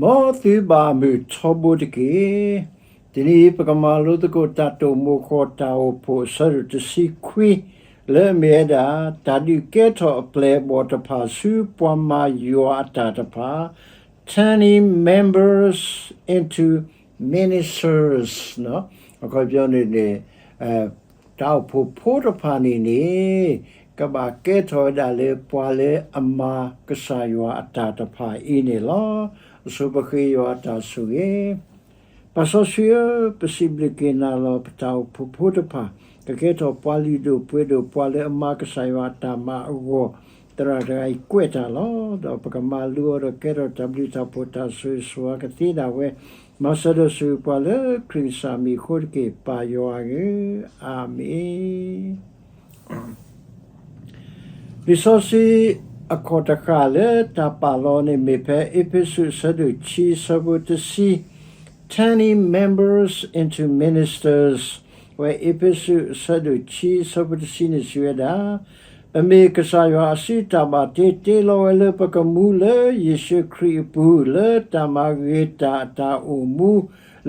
မ်သုဘၣ်မုာ်ထီဘိတက့ၢ်. တနံၤအံၤ ပကမၤလိသကိးတၢ်တိာ်မိၤဃီၤတၢ်အိၣ်ဖှိၣ်အဆၢဒိၣ်တဆံခွံ လၢအမ့ၢ်ဝဲဒၣ် တၢ်ဒုးကဲထီၣ်အပျဲၢ်အဘီၣ်တဖၣ်ဆူပှၤမၤယွၤအတၢ်တဖၣ်, turning members into ministers အခီပညီန့ၣ်န့ၣ် တၢ်အိၣ်ဖှိၣ်ဖိတဖၣ်န့ၣ်န့ၣ် ကဘၣ်ကဲထီၣ်ဝဲဒၣ်လၢပှၤလၢအမၤကစၢ်ယွၤအတၢ်တဖၣ်အံၤန့ၣ်လီၤ. အဆိပဃ့ယွၤအတၢ်ဆိၣ်ဂ့ၤ. ပၢ်စီဆှံဧၢ, ပစံးဘျုးက့ၤနၤလီၤ. ပတၢ်အိၣ်ဖှိၣ်ဖိတဖၣ် ကကဲထီၣ်ပှၤလုၢ်ဒိၣ်ပှ့ၤဒိၣ် ပှၤလၢအမၤကစၢ်ယွၤအတၢ်မၤအဂီၢ်, သရၣ်တဂၤအံၤကွဲးတၢ်လီၤ. ဒီးပကမၤလိအီၤဒီးကဲထီၣ်တၢ်ဘျုးတၢ်ဖှိၣ်တၢ်ဆိၣ်ဂ့ၤဆိၣ်ဝါကသ့ဒၣ်ဝဲ, မၤစၢၤဒီးဆိၣ်ဂ့ၤပှၤလၢခရံာ်ကစၢ်မံၤအဃိတက့ၢ်, ပၢ်ယွၤဧၢ, အၤမ့ၣ်. လံာ်စီဆှံအခီၣ်တဃၣ်လၢတၢ်ပာ်လီၤန့ၣ်မ့ၢ်ဖဲ အ့းဖ့းစူးအဆၢဒိၣ်ခံအဆၢဖိတဆံ, turning members into ministers, ဝဲအ့းဖ့းစူးအဆၢဒိၣ်ခံအဆၢဖိတဆံန့ၣ်စံးဝဲဒၣ်, ပမ့ၢ်ကစၢ်ယွၤအစုတၢ်ဘၣ်တ့ တ့လီၤဝဲလၢပကမူလၢယ့ၣ်ၡူးခရံာ်အပူၤ လၢတၢ်မၤဂ့ၤတၢ်အတၢ်အိၣ်မူ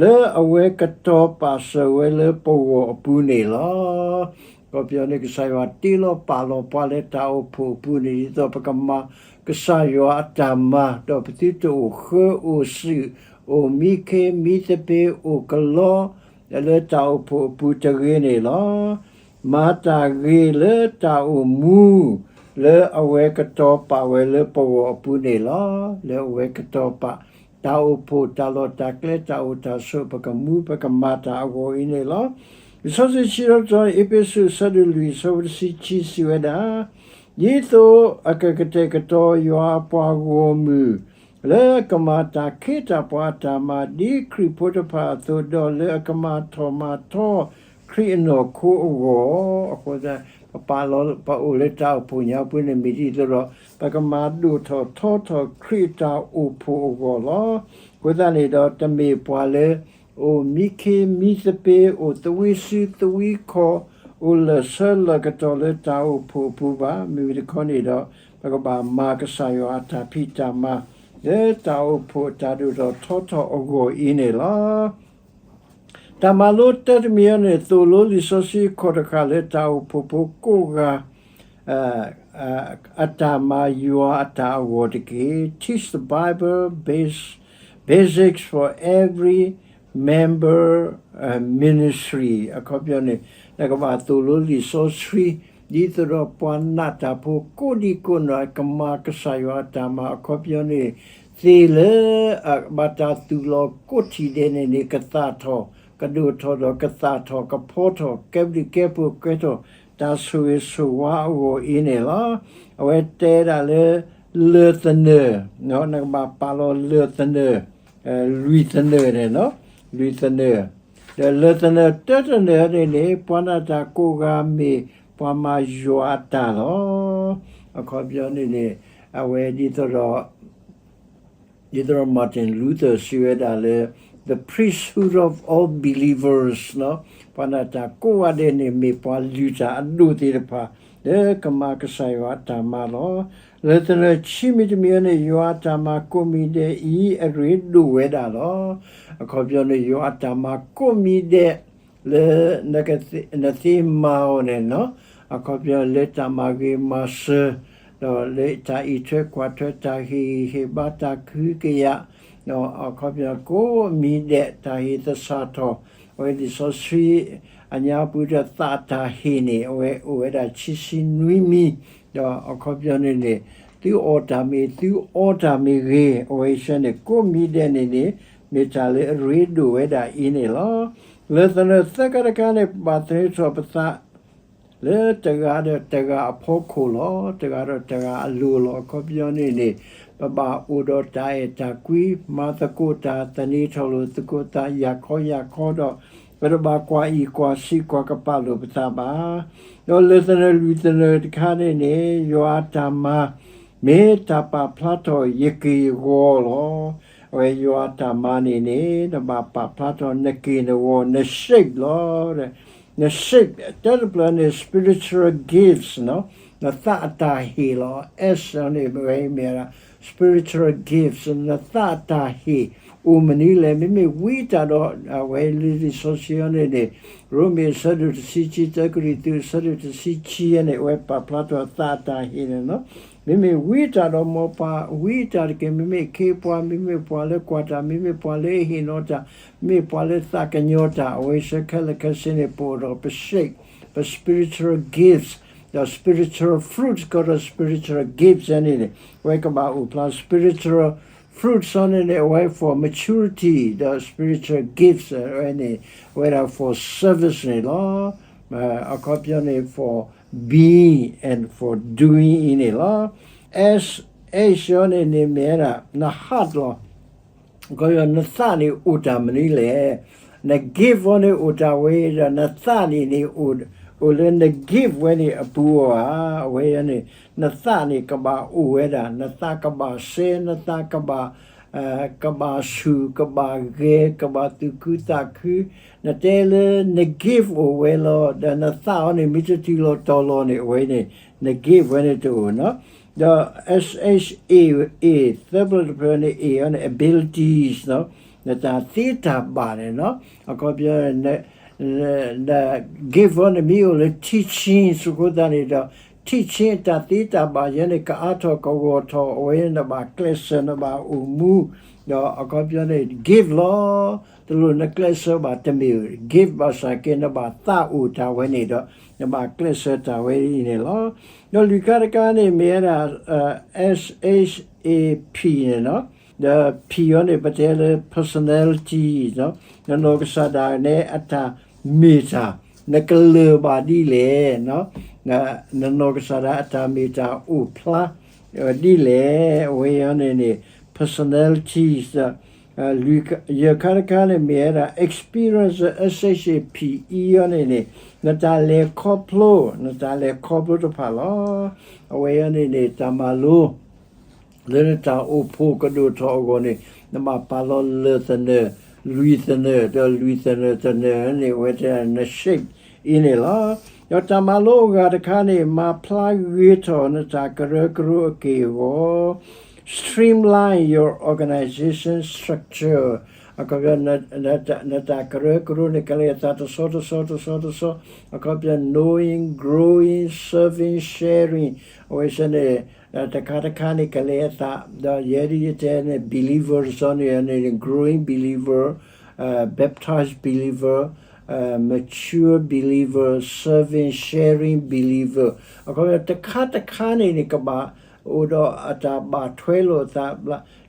လၢအဝဲကတီၤပာ်စၢၤဝဲလၢပဂီၢ်အပူၤန့ၣ်လီၤ. အခီပညီန့ၣ် ကစၢ်ယွၤတ့လီၤပာ်လီၤပှၤလၢတၢ်အိၣ်ဖှိၣ်အပူၤန့ၣ် ဒ်သိးပကမၤကစၢ်ယွၤအတၢ်မၤ ဒီးပသုတအိၣ်ဃၢအိၣ်စုး အိၣ်မံခ့မံသပ့ၤ အိၣ်ကလီ လၢတၢ်အိၣ်ဖှိၣ်အပူၤတဂ့ၤန့ၣ်လီၤ. မၤတၢ်ဂ့ၤလၢတၢ်အိၣ်မူ လၢအဝဲကတီၤပာ်ဝဲလၢပဂီၢ်အပူၤန့ၣ်လီၤ. လၢအဝဲကတီၤပာ် တၢ်အိၣ်ဖှိၣ်တၢ်လီၢ်တၢ်ကျဲတၢ်အိၣ်တၢ်ဆိး ပကမူပကမၤတၢ်အဂီၢ်အံၤန့ၣ်လီၤ. လံာ်စီဆှံဆံးထီၣ်ပတြၢၤ အ့းဖ့းစူးအဆၢဒိၣ်လွံၢ်အဆၢဖိတဆံခံစံးဝဲဒၣ်, ဒ်သိးအကကတဲာ်ကတီၤယွၤအပှၤဂီၢ်မုၢ် လၢအကမၤတၢ်ခ့တၢ်ပှၤအတၢ်မၤ ဒ်ခရံာ်ဖိတဖၣ်အသိး ဒီးလၢအကမၤထီၣ်မၤထီခရံာ်အနီၢ်ခိအဂီၢ်, အဃိသတး ပပာ်လီၤ ပအိၣ်လၢတၢ်အိၣ်ဖှိၣ်ညါပူၤန့ၣ် မ့ၢ်ဒ်သိးဒီး ပကမၤဒိၣ်ထီၣ်ထီထီၣ်ခရံာ်အတၢ်အိၣ်ဖှိၣ်အဂီၢ်လီၤ. အဃိသတးန့ၣ်ဒီး တမ့ၢ်ပှၤလၢ အိၣ်မံခ့မံသပ့ၤ အိၣ်သဝံစုသဝံခီၣ် အိၣ်လၢာ်ဆၢလၢာ်ကတီၢ်လၢတၢ်အိၣ်ဖှိၣ်အပူၤဘၣ်. မ့ၢ်ဝံၤတခီန့ၣ်ဒီး ပကဘၣ်မၤကစၢ်ယွၤအတၢ်ဖံးတၢ်မၤ လၢတၢ်အိၣ်ဖှိၣ်တၢ်ဒိၣ်ထီၣ်ထီထီၣ်အဂီၢ်အံၤန့ၣ်လီၤ. တၢ်မၤလိတၢ်တမံၤအံၤန့ၣ် သိၣ်လိလံာ်စီဆှံအခီၣ်တဃၣ်လၢတၢ်အိၣ်ဖှိၣ်ဖိကိးဂၤ အတၢ်မၤယွၤအတၢ်အဂီၢ်တက့ၢ်. Teach the Bible bas- basics for every member ministry အခီပညီန့ၣ် နကဘၣ်သိၣ်လိလံာ်စီဆှံ ဒ်သိးဒီးပှၤနာ်တၢ်ဖိကိးဒံကိးနီၢ် ကမၤကစၢ်ယွၤအတၢ်မၤ အခီပညီန့ၣ် သ့ၣ်လၢ ဘၣ်တၢ်သူၣ်လီၤကိးထံၣ်ဒဲးန့ၣ်န့ၣ် ကသၣ်ထီၣ် ကဒိၣ်ထီၣ်ဒီးကသၣ်ထီၣ် ကဖီထီၣ် ကဲဘျုးကဲဖှိၣ်ကဲထီၣ် တၢ်ဆိၣ်ဂ့ၤဆိၣ်ဝါအဂီၢ်အံၤန့ၣ်လီၤ. အဝဲတဲဒၣ်လၢ လၢၢ်သနၢၣ် နကဘၣ်ပာ်လီၤလၢၢ်သနၢၣ် လွံၢ်သနၢၣ်န့ၣ်လီၤ. လွံၢ်သနၢၣ် ဒီးလၢၢ်သနၢၣ်တၢတနၢၣ်န့ၣ်န့ၣ် ပှၤနာ်တၢ်ကိးဂၤမ့ၢ်ပှၤမၤယွၤအတၢ်လီၤ. အခီပညီန့ၣ်န့ၣ် အဝဲဒ်သိးဒီး ဒ်သိးဒီး Martin Luther စံးဝဲဒၣ်လၢ the priesthood of all believers ပှၤနာ်တၢ်ကိးဂၤဒဲးန့ၣ် မ့ၢ်ပှၤလုၢ်တၢ်အဒိၣ်သ့ၣ်တဖၣ် လၢကမၤကစၢ်ယွၤအတၢ်မၤလီၤ. လၢၢ်သနၢၣ်ခံမံၤတမံၤန့ၣ် ယွၤအတၢ်မၤကိးမံၤဒဲးအံၤ အရ့ဒိၣ်ဝဲဒၣ်လီၤ. အခီပညီန့ၣ် ယွၤအတၢ်မၤကိးမံၤဒဲး လၢ နသ့မၤအီၤန့ၣ် အခီပညီလၢတၢ်မၤဂ့ၤမၤစၢၤ ဒီးလၢတၢ်အံးထွဲကွၢ်ထွဲ တၢ်ဟ့ၣ်ဂံၢ်ဟ့ၣ်ဘါ တၢ်ကဟုကယာ် အခီပညီကိးမံၤဒဲး တၢ်ဟ့ၣ်သဆၣ်ထီၣ် အဝဲလံာ်စီဆှံအညါပူၤဒီးသးတၢ်ဟ့ၣ်န့ၣ် အဝဲအိၣ်ဝဲဒၣ်ခံဆံနွံမံၤ ဒီးအခီပညီန့ၣ်န့ၣ် သုအီၣ်တၢ်မ့ၢ် သုအီတၢ်မ့ၢ်ဂ့ၤ အဝဲဆဲန့ၣ် ကိးမံၤဒဲးန့ၣ်န့ၣ် မ့ၢ်တၢ်လၢအရ့ဒိၣ်ဝဲဒၣ်အံၤန့ၣ်လီၤ. လၢၢ်သနၢၣ်သၢခါတခါန့ၣ် ပဘၣ်သန့ၤထီၣ်ပသး လၢတဂၤဒီးတဂၤအဖီခိၣ်လီၤ. တဂၤဒီးတဂၤအလိၤလီၤ. အခီပညီန့ၣ်န့ၣ် ပဘၣ်အိၣ်ဒီးတၢ်အဲၣ်တၢ်ကွံ မၤသကိးတၢ် သန့ၤထီၣ်လိာ်သကိးသး ယၢ်ခီယၢ်ခီဒီး ပတဘၣ်ကွၢ်အံၣ်ကွၢ်ဆံးကွၢ်ကပာ်လိာ်ပသးဘၣ်. ဒီးလၢၢ်သနၢၣ်လွံၢ်သနၢၣ်တခါန့ၣ်န့ၣ် ယွၤအတၢ်မၤ မ့ၢ်တၢ်ပာ်ဖျါထီၣ်ယက့ၢ်ယဂီၤလီၤ. အဝဲယွၤအတၢ်မၤန့ၣ်န့ၣ် နဘၣ်ပာ်ဖျါထီၣ်နက့ၢ်နဂီၤ န shape လီၤ. န shape တၢ်တဖျၢၣ်န့ၣ် spiritual gifts နီၤ. နသးအတၢ်ဟ့ၣ်လီၤ. S န့ၣ် ဝဲမ့ၢ်ဝဲဒၣ် spiritual gifts နသးအတၢ်ဟ့ၣ် အိၣ်မနုၤလဲၣ်. မ့မ့ၢ်ဝံတၢ်ဒီး အဝဲလံာ်စီဆှံအံၤန့ၣ်န့ၣ် ရိမ့ၤအဆၢဒိၣ်တဆံခံ တၢကရံၣ်သူးအဆၢဒိၣ်တဆံခံအံၤန့ၣ် အဝဲပာ်ဖျါထီၣ်သးအတၢ်ဟ့ၣ်န့ၣ်လီၤ. မ့မ့ၢ်ဝံတၢ်ဒီးမိၢ်ပၢ် ဝံတၢ်တက့ၢ်. မ့မ့ၢ်အခ့အပှၤ မ့မ့ၢ်ပှၤလၢကွၢ်တၢ် မ့မ့ၢ်ပှၤလၢအဟ့ၣ်နီၤတၢ် မ့ၢ်ပှၤလၢသးကညီၤတၢ် အဝဲစ့ၢ်ခဲလၢာ်ခဲဆ့န့ၣ် ပအိၣ်ဒီးပ shape ပ spiritual gifts ဒီး spiritual fruits ကဒီး spiritual gifts န့ၣ်န့ၣ် အဝဲကဘၣ်အိၣ်ဖျါ spiritual fruits န့ၣ်န့ၣ် အဝဲ for maturity ဒီး spiritual gifts ဝဲန့ၣ် အဝဲဒၣ် for service န့ၣ်လီၤ. အခီပညီန့ၣ် for being and for doing အံၤန့ၣ်လီၤ. S H န့ၣ်န့ၣ်မ့ၢ်ဝဲဒၣ် န heart လီၤ. ကီး နသးန့ၣ်အိၣ်တၢ်မနုၤလဲၣ်. န gift ဝဲန့ၣ်အိၣ်တၢ်ဝဲဒီး နသးန့ၣ်န့ၣ် အိၣ်လၢန gift ဝဲန့ၣ်အပူၤဧါ. အဝဲန့ၣ် နသးန့ၣ်ကဘၣ်အိၣ်ဝဲဒၣ် နသးကဘၣ်စဲ နသးကဘၣ် ကဘၣ်ဆူၣ် ကဘၣ်ဂဲၤ ကဘၣ်သူၣ်ခုသးခု နတဲလၢန gift အိၣ်ဝဲလီၤ ဒီးနသးအီၤန့ၣ် မ့ၢ်တတုၤလီၤတီၤလီၤန့ၣ် အဝဲန့ၣ် န gift ဝဲန့ၣ်တအိၣ်နီၤ. ဒီး S H A A သၢဖျၢၣ်တဖျၢၣ်န့ၣ် A အီၤန့ၣ် abilities နီၤ နတၢ်သ့တၢ်ဘၣ်န့ၣ်နီၤ. အခီပညီ န gift အီၤန့ၣ် မ့ၢ်အိၣ်လၢ teaching အဃိသတးန့ၣ်ဒီး teaching အတၢ်သ့တၢ်ဘၣ်ယဲန့ၣ် ကအါထီၣ်ကဂီၢ်ထီၣ် အဝဲနဘၣ်ကျဲးစၢးနဘၣ်အိၣ်မူ ဒီးအခီပညီန့ၣ် gift လီၤ. တလိၣ်နကျဲးစၢးဘၣ်တမ့ၢ် gift ဘၣ်ဆၣ်က့ နဘၣ်သးအိၣ်တၢ်ဝဲန့ၣ်ဒီး နဘၣ်ကျဲးစၢးတၢ်ဝဲအံၤန့ၣ်လီၤ. ဒီးလွံၢ်ခါတခါန့ၣ် မ့ၢ်ဝဲဒၣ် S H A P န့ၣ်နီၤ ဒီး P အီၤန့ၣ် ပတဲလၢ personality နီၤ နနီၢ်ကစၢ်ဒၣ်နဲအတၢ်မ့ၢ်တၢ် နကလၢၢ်ဘၣ်ဒ်လဲၣ်နီၤ နနီၢ်ကစၢ်ဒၣ်အတၢ်မ့ၢ်တၢ်အိၣ်ဖျါ ဒ်လဲၣ် အဝဲအံၤန့ၣ်န့ၣ် personalities ဒီး ယဲၢ်ခါတခါန့ၣ် မ့ၢ်ဝဲဒၣ် experience S H A P E အီၤန့ၣ်န့ၣ် နတၢ်လဲၤခီဖျိ နတၢ်လဲၤခီဖျိတဖၣ်လီၤ. အဝဲအံၤန့ၣ်န့ၣ် တၢ်မၤလိ လၢနတၢ်အိၣ်ဖှိၣ်ကဒိၣ်ထီၣ်အဂီၢ်န့ၣ် နဘၣ်ပာ်လီၤလၢသနၢၣ် လွံၢ်သနၢၣ် ဒီးလွံၢ်သနၢၣ်တနၢၣ်န့ၣ် အဝဲတဲန shape အံၤန့ၣ်လီၤ. ဒီးတၢ်မၤလိအဂၤတခါန့ၣ် မၤဖျါဂ့ၤထီၣ်နတၢ်ကရၢကရိအက့ၢ်အဂီၤ streamline your organization structure အခီပညီ နတၢ်ကရၢကရိန့ၣ် ကလဲၤအသးတဆီတဆီတဆီတဆီ အခီပညီ knowing, growing, serving, sharing အဝဲစ့ၢ်န့ၣ် တခါတခါန့ၣ် ကလဲၤအသး ဒီးယဲဒ်ယတဲန့ၣ် believer တဆီန့ၣ်န့ၣ် growing believer, baptized believer, mature believer, serving, sharing believer အခီပညီ တခါတခါန့ၣ်န့ၣ် ကဘၣ်အိၣ်ဒီးအတၢ်ဘၣ်ထွဲလိာ်သး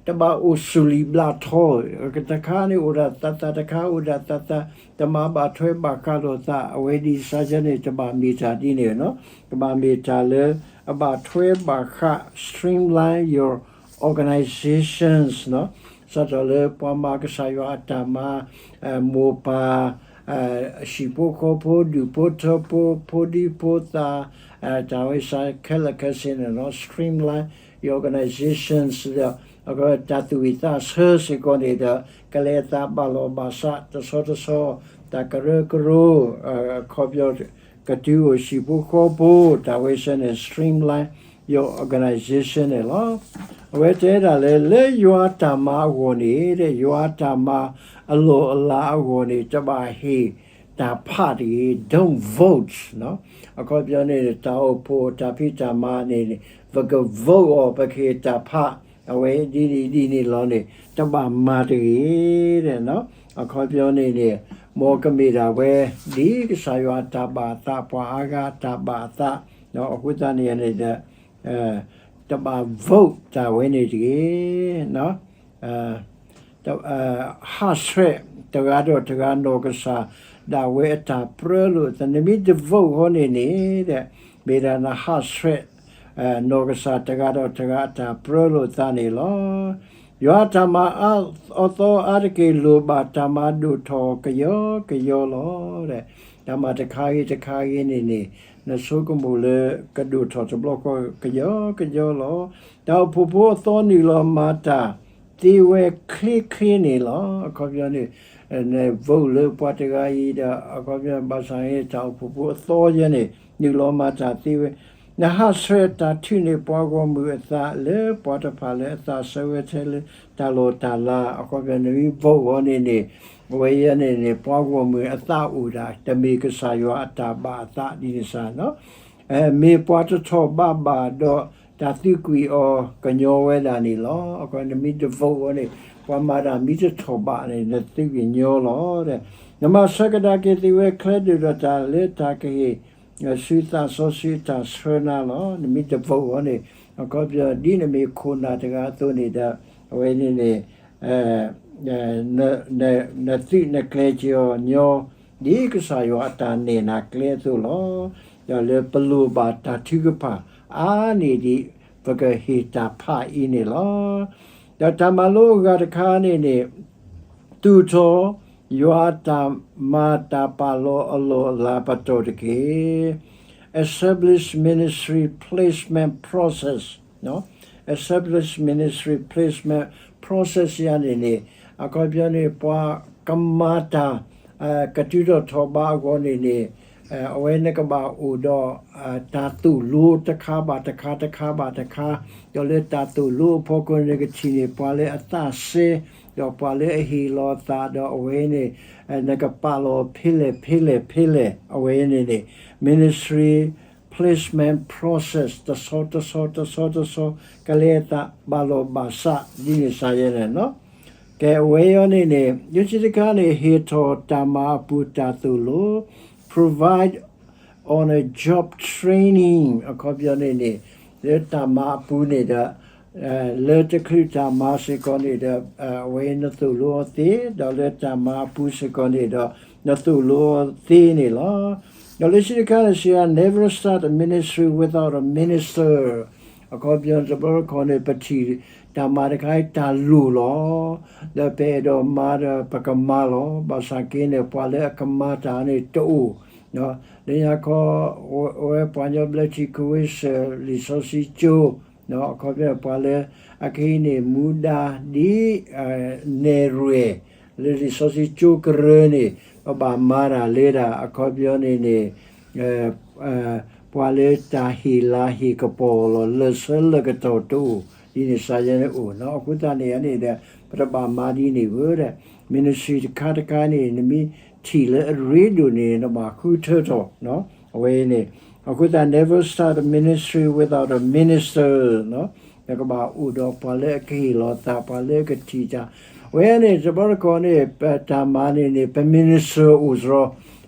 တဘၣ်အိၣ်ဆူၣ်လံာ်ဘျးထီ တခါန့ၣ်အိၣ်ဒၣ်သးသး တခါအိၣ်ဒၣ်သးသး တမၤဘၣ်ထွဲဘၣ်ဃးလိာ်သး အဝဲဒ်စ့ၢ်ကီးန့ၣ် တဘၣ်မ့ၢ်တၢ်ဒ်န့ၣ်နီၤ ကဘၣ်မ့ၢ်တၢ်လၢ အဘၣ်ထွဲဘၣ်ဃး streamline your organizations နီၤ စးထီၣ်လၢပှၤမၤကစၢ်ယွၤအတၢ်မၤ မိၢ်ပၢ် ဟံၣ်ဖိဃီဖိ ဒူၣ်ဖိထၢဖိ ဖိဒံဖိသၣ် တၢ်ဝဲစ့ၢ်ခဲလၢာ်ခဲဆ့န့ၣ်နီၤ streamline your organizations ဒီး တၢ်သူၣ်ဝံၣ်သးဆၢစ့ၢ်ကီးန့ၣ်ဒီး ကလဲၤအသးဘၣ်လီၤဘၣ်စး တဆီတဆီ တၢ်ကရၢကရိ အခီပညီ ကတုၤအိၣ်ဟံၣ်ဖိဃီဖိ တၢ်ဝဲစ့ၢ်န့ၣ် streamline your organization န့ၣ်လီၤ. အဝဲတဲဒၣ်လၢ လၢယွၤတၢ်မၤအဂီၢ်န့ၣ် ယွၤတၢ်မၤအလီၢ်အလၤအဂီၢ်န့ၣ် တဘၣ်ဟ့ၣ်တၢ်ဖးတဂ့ၤ don't vote နီၤ အခီပညီန့ၣ် တၢ်အိၣ်ဖှိၣ်တၢ်ဖံးတၢ်မၤန့ၣ်န့ၣ် ပက vote အီၤ ပကဟ့ၣ်တၢ်ဖး အဝဲဒ်န့ၣ်ဒ်န့ၣ်လီၤန့ၣ် တဘၣ်မၤတဂ့ၤ အခီပညီန့ၣ်န့ၣ် မ်ကမ့ၢ်ဒၣ်ဝဲ ဒ်ကစၢ်ယွၤအတၢ်ဘၣ်အသး ပှၤအါဂၤအတၢ်ဘၣ်အသး အဃိသတးန့ၣ်န့ၣ်ဒီး တဘၣ် vote တၢ်ဝဲန့ၣ်တဂ့ၤ ဟးဆှဲးတဂၤဒီးတဂၤ နီၢ်ကစၢ်ဒၣ်ဝဲအတၢ်ပြၢလိာ်သး နမ့ၢ်တ vote ဃီန့ၣ်န့ၣ် မ့ၢ်ဒၣ်နဟးဆှဲး နီၢ်ကစၢ်တဂၤဒီးတဂၤအတၢ်ပြၢလိာ်သးန့ၣ်လီၤ. ယွၤအတၢ်မၤအသီအါတက့ၢ် လိၣ်ဘၣ်တၢ်မၤဒိၣ်ထီၣ်ကယီကယီလီၤ. တၢ်မၤတခါဂ့ၤတခါဂ့ၤန့ၣ်န့ၣ် နဆိကမိၣ်လၢကဒိၣ်ထီၣ်တဘျီဃီကယီကယီလီၤ. တၢ်အိၣ်ဖှိၣ်ဖိအသီနုာ်လီၤမၤတၢ်သ့ဝဲချ့ချ့န့ၣ်လီၤ. အခီပညီန့ၣ် န vote လၢပှၤတဂၤအံၤဒီး အခီပညီဘၣ်ဆၣ်န့ၣ် တၢ်အိၣ်ဖှိၣ်ဖိအသီယဲန့ၣ် နုာ်လီၤမၤတၢ်သ့ဝဲ နဟးဆှဲးတၢ်ထုးန့ၢ်ပှၤဂီၢ်မုၢ်အသးလၢပှၤတဖၣ်လၢအသးဆၢဝဲထဲလၢတၢ်လီၢ်တၢ်လၤ, အခီပညီနမ့ၢ် vote အီၤန့ၣ်န့ၣ်, အဝဲအံၤန့ၣ်န့ၣ် ပှၤဂီၢ်မုၢ်အသးအိၣ်ဒၣ်, တမ့ၢ်ကစၢ်ယွၤအတၢ်ဘၣ်အသးဒ်န့ၣ်စ့ၢ်နီၤ. မ့ၢ်ပှၤတထီၣ်ဘးဘၣ်ဒီး တၢ်သံကွံာ်အီၤကညီဝဲဒၣ်န့ၣ်လီၤ. အခီနမ့ၢ်တ vote အီၤန့ၣ်, ပှၤမၤတၢ်မ့ၢ်တထီၣ်ဘးန့ၣ် နသံကညီလီၤ. နမၤဆၢကဒါက့ၤသ့ၣ်ဝဲချဲဒိၣ်ဒီးတၢ်လၢတၢ်ကဟ့ၣ် ဆူသးစီဆှံအတၢ်ဆှၢနၤလီၤ. နမ့ၢ်တ vote အီၤန့ၣ်, အခီပညီဒ်နမ့ၢ်ခိၣ်နၢ်တဂၤအသိးန့ၣ်ဒီး, အဝဲန့ၣ်န့ၣ် နသုးနကျဲၤစ့ၢ်အီၤညီ, ဒ်ကစၢ်ယွၤအတၢ်နဲၣ်နၤကျဲအသိးလီၤ. ဒီးလၢပလိၣ်ဘၣ်တၢ်ထုကဖၣ်အါန့ၢ်ဒံး ပကဟ့ၣ်တၢ်ဖးအံၤန့ၣ်လီၤ. ဒီးတၢ်မၤလိအဂၤတခါန့ၣ်န့ၣ်, သူၣ်ထီၣ် ယွၤအတၢ်မၤတၢ်ပာ်လီၤအလီၢ်အလၤပတီၢ်တက့ၢ်. Establish ministry placement process, establish ministry placement process ယၤန့ၣ်န့ၣ်, အခီပညီန့ၣ် ပှၤကမၤတၢ် ကတုၤထီၣ်ထီၣ်ဘးအဂီၢ်န့ၣ်န့ၣ်, အဝဲနကဘၣ်အိၣ်ဒီး တၢ်သိၣ်လိတခါဘၣ်တခါ တခါဘၣ်တခါ, ဒီးလၢတၢ်သိၣ်လိအဖီခိၣ်န့ၣ် နကထံၣ်န့ၢ်ပှၤလၢအသးစဲ, ဒီးပှၤလၢအဟ့ၣ်လီၤသး ဒီးအဝဲန့ၣ် နကပာ်လီၤဖဲလဲၣ်ဖဲလဲၣ်ဖဲလဲၣ် အဝဲန့ၣ်န့ၣ် ministry placement process တဆီတဆီတဆီတဆီ ကလဲၤအသးဘၣ်လီၤဘၣ်စးဒ်န့ၣ်စ့ၢ်ယဲန့ၣ်လီၤ. ကဲ အဝဲအံၤန့ၣ်န့ၣ် လၢခံတခါန့ၣ် ဟ့ၣ်ထီၣ်တၢ်မၤအပူၤတၢ်သိၣ်လိ, provide on a job training အခီပညီန့ၣ်န့ၣ် လၢတၢ်မၤအပူၤန့ၣ်ဒီး လၢတချုးတၢ်မၤစ့ၢ်ကီးန့ၣ်ဒီး အဝဲနသိၣ်လိအီၤသ့, ဒီးလၢတၢ်မၤအပူၤစ့ၢ်ကီးန့ၣ်ဒီး နသိၣ်လိအီၤသ့န့ၣ်လီၤ. ဒီးလၢခံတခါန့ၣ် စံး never start a ministry without a minister အခီပညီန့ၣ် တဘျီတခီၣ်န့ၣ် ပထံၣ်တၢ်မၤတခါအံၤတၢ်လိၣ်လီၤ. ဒီးပအဲၣ်ဒိးမၤဒီးပကမၤလီၤ. ဘၣ်ဆၣ်က့န့ၣ် ပှၤလၢအကမၤတၢ်န့ၣ်တအိၣ်, လၢညါခီ အဝဲပှၤကညီဘျၢထံခဝ့ၡၢၣ် လံာ်စီဆှံကၠိ အခီပညီန့ၣ် ပှၤလၢအကဟံးန့ၢ် မူဒါ ဒ် နဲၣ်ရွဲၣ် လၢလံာ်စီဆှံကၠိကရၢန့ၣ် ပဘၣ်မၤတၢ်လၢဒၣ် အခီပညီန့ၣ်န့ၣ် ပှၤလၢတၢ်ဟ့ၣ်လၤဟ့ၣ်ကပီၤလီၤ လၢာ်ဆၢလၢာ်ကတီၢ်တအိၣ် ဒ်န့ၣ်စ့ၢ်ယဲန့ၣ်အိၣ်နီၤ. အဃိသတးန့ၣ်န့ၣ်ဒီး ပတဘၣ်မၤဒ်န့ၣ်ဘၣ်ဒီး ministry တခါတခါန့ၣ် နမ့ၢ်ထံၣ်လၢအရ့ဒိၣ်န့ၣ် နဘၣ်ဃုထၢထီၣ် အဝဲန့ၣ် အဃိသတး never start a ministry without a minister နကဘၣ်အိၣ်ဒီးပှၤလၢအကဟ့ၣ်လီၤသး ပှၤလၢအကထံၣ်တၢ်. အဝဲန့ၣ် တဘျီတခီၣ်န့ၣ် ပတၢ်မၤန့ၣ်န့ၣ် ပ minister အိၣ်စရီ,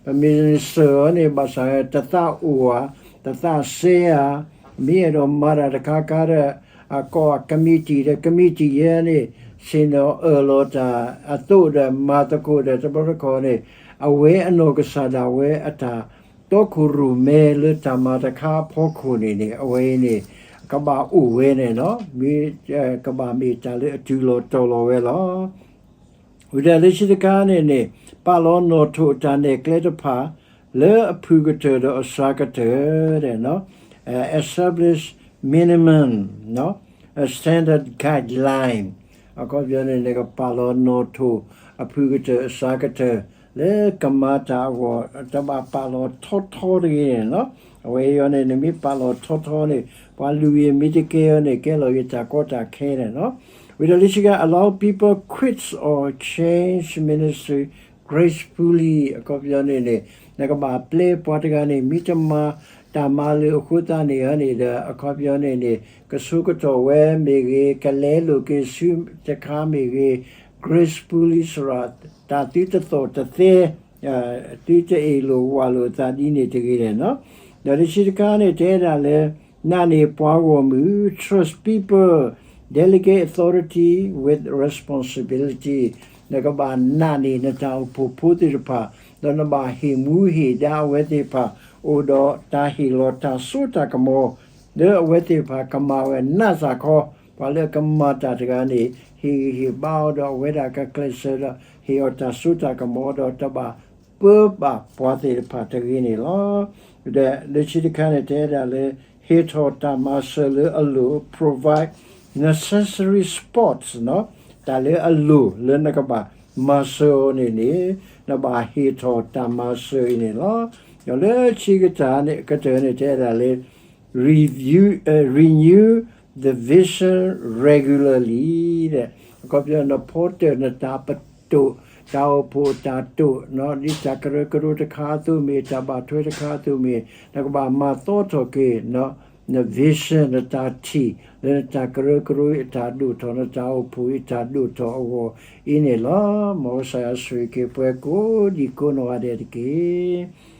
ပ minister အီၤန့ၣ် ဘၣ်ဆၣ်တသးအိၣ်ဧါ, တသးစဲဧါ, မ့ၢ်အဲၣ်ဒိးမၤတၢ်တခါခါဒီး အကိး committee ဒီး committee ယဲန့ၣ် ဆ့ၣ်နီၤအၢၣ်လီၤတၢ်အသိးဒီး မၤသကိးဒီး တဘျီတခီၣ်န့ၣ် အဝဲအနီၢ်ကစၢ်ဒၣ်ဝဲအတၢ် တီခိၣ်ရိၣ်မဲလၢတၢ်မၤတခါအဖီခိၣ်န့ၣ်န့ၣ် အဝဲအံၤန့ၣ် ကဘၣ်အိၣ်ဝဲန့ၣ်လီၤ. မ့ၢ် ကဘၣ်မ့ၢ်တၢ်လၢအတုၤလီၤတီၤလီၤဝဲလီၤ. ဝံၤဒီးလၢခံတခါန့ၣ်န့ၣ် ပာ်လီၤနီၣ်ထိၣ်တၢ်နဲၣ်ကျဲတဖၣ် လၢအဖုၣ်ကတၢၢ်ဒီးအစှၤကတၢၢ် establish minimum standard guideline အခီပညီန့ၣ် နကပာ်လီၤနီၣ်ထိၣ်အဖုၣ်ကတၢၢ်အစှၤကတၢၢ် လၢကမၤတၢ်အဂီၢ် တဘၣ်ပာ်လီၤထီထီတဂ့ၤန့ၣ်လီၤ. အဝဲအံၤန့ၣ် နမ့ၢ်ပာ်လီၤထီထီန့ၣ် ပှၤလူၤဂ့ၤမ့ၢ်တကဲအီၤန့ၣ် ကဲလီၤဂ့ၤတၢ်ကီတၢ်ခဲန့ၣ်လီၤ. ဝံၤဒီးလၢခံက allow people quit or change ministry gracefully အခီပညီန့ၣ်န့ၣ် နကဘၣ်ပျဲပှၤတဂၤန့ၣ် မ့ၢ်တမၤတၢ်မၤလၢအဃိသတးန့ၣ်န့ၣ်ဒီး အခီပညီန့ၣ်န့ၣ် ကဆိကတီၢ်ဝဲမ့ၢ်ဂ့ၤ ကလဲလိာ်က့ၤဆူတခါမ့ၢ်ဂ့ၤ gracefully စ့ၢ် တၢ်သုတသီၣ်တသဲ သုတအ့ၣ်လိာ်ဝးလိာ်အသးဒ်န့ၣ်တဂ့ၤန့ၣ်လီၤ. ဒီးတဆံတခါန့ၣ် တဲဒၣ်လၢ နာ်န့ၢ်ပှၤဂီၢ်မုၢ် trust people, delegate authority with responsibility နကဘၣ်နာ်န့ၢ်နတၢ်အိၣ်ဖှိၣ်ဖိသ့ၣ်တဖၣ် ဒီးနဘၣ်ဟ့ၣ်မူဟ့ၣ်ဒါအဝဲသ့ၣ်တဖၣ် အိၣ်ဒီးတၢ်ဟ့ၣ်လီၤတၢ်စိတၢ်ကမီၤ လၢအဝဲသ့ၣ်တဖၣ်ကမၤဝဲနးစ့ၢ်ကီး ပှၤလၢအကမၤတၢ်တဂၤန့ၣ် ဟ့ၣ်ဂံၢ်ဟ့ၣ်ဘါအီၤဒီးအဝဲဒၣ်ကကျဲးစၢးဒီး ဟ့ၣ်အီၤတၢ်စိတၢ်ကမီၤဒီးတဘၣ် ပၢဘၣ်ပှၤသ့ၣ်တဖၣ်တဂ့ၤန့ၣ်လီၤ. ဒီးလၢခံတခါန့ၣ် တဲဒၣ်လၢ ဟ့ၣ်ထီၣ်တၢ်မၤစၢၤလၢအလိၣ် provide necessary support တၢ်လၢအလိၣ်လၢနကဘၣ်မၤစၢၤအီၤန့ၣ်န့ၣ် နဘၣ်ဟ့ၣ်ထီၣ်တၢ်မၤစၢၤအံၤန့ၣ်လီၤ. ဒီးလၢခံကတၢၢ်န့ၣ် ကတၢၢ်န့ၣ် တဲဒၣ်လၢ renew the vision regularly အခီပညီ နဖီတၢၣ်နတၢ်ပတိာ်, တၢ်အိၣ်ဖှိၣ်အတၢ်တိာ်, ဒ်တၢ်ကရၢကရိတခါအသိးမ့ၢ် တၢ်ဘၣ်ထွဲတခါအသိးမ့ၢ် နကဘၣ်မၤသီထီၣ်က့ၤ န vision နတၢ်ထံၣ် လၢနတၢ်ကရၢကရိအတၢ်ဒိၣ်ထီၣ် နတၢ်အိၣ်ဖှိၣ်အတၢ်ဒိၣ်ထီၣ်အဂီၢ်အံၤန့ၣ်လီၤ. မ်ကစၢ်ယွၤဆိၣ်ဂ့ၤက့ၤပှၤကိးဒံကိးနီၢ်ဂၤဒဲးတက့ၢ်.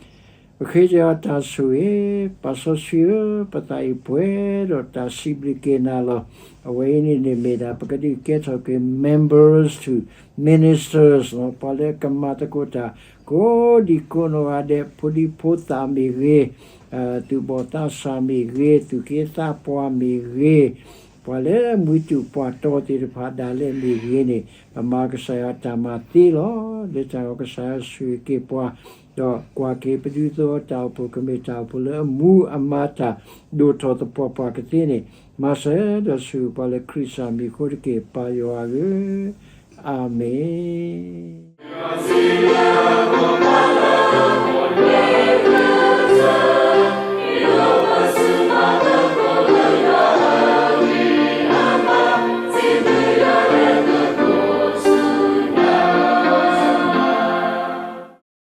ပဃ့ကညးတၢ်ဆိၣ်ဂ့ၤ, ပာ်စီဆှံဧၢ, ပသးအံၤပှဲၤဒီးတၢ်စံးဘျုးက့ၤနၤလီၤ. အဝဲအံၤန့ၣ်န့ၣ်မ့ၢ်ဒၣ် ပကဒုးကဲထီၣ်က့ၤ members to ministers လီၤ. ပှၤလၢကမၤသကိးတၢ် ကိးဒံကိးနီၢ်ဂၤဒဲး ဖိဒံဖိသၣ်မ့ၢ်ဂ့ၤ, သူၣ်ဘီၣ်သးစၢ်မ့ၢ်ဂ့ၤ, သူၣ်က့သးပှၢ်မ့ၢ်ဂ့ၤ, ပှၤလၢမုၢ်တူၢ်ပှၢ်တီသ့ၣ်တဖၣ်ဒၣ်လဲာ်မ့ၢ်ဂ့ၤန့ၣ် ပမၤကစၢ်ယွၤတၢ်မၤသ့လီၤ. လၢတၢ်ဂီၤ ကစၢ်ယွၤဆိၣ်ဂ့ၤက့ၤပှၤ, ဒီးကွၢ်က့ၤပဒုးသ့ၣ်ညါတၢ်အိၣ်ဖှိၣ် ကမ့ၢ်တၢ်အိၣ်ဖှိၣ်လၢအမူအမၤတၢ်ဒိၣ်ထီၣ်သပှၢ်ပှၢ်ကသ့န့ၣ်, မၤစၢၤဒီးဆိၣ်ဂ့ၤပှၤလၢခရံာ်စၢ်မံၤအဃိတက့ၢ် ပၢ်ယွၤဧၢ, အၤမ့ၣ်.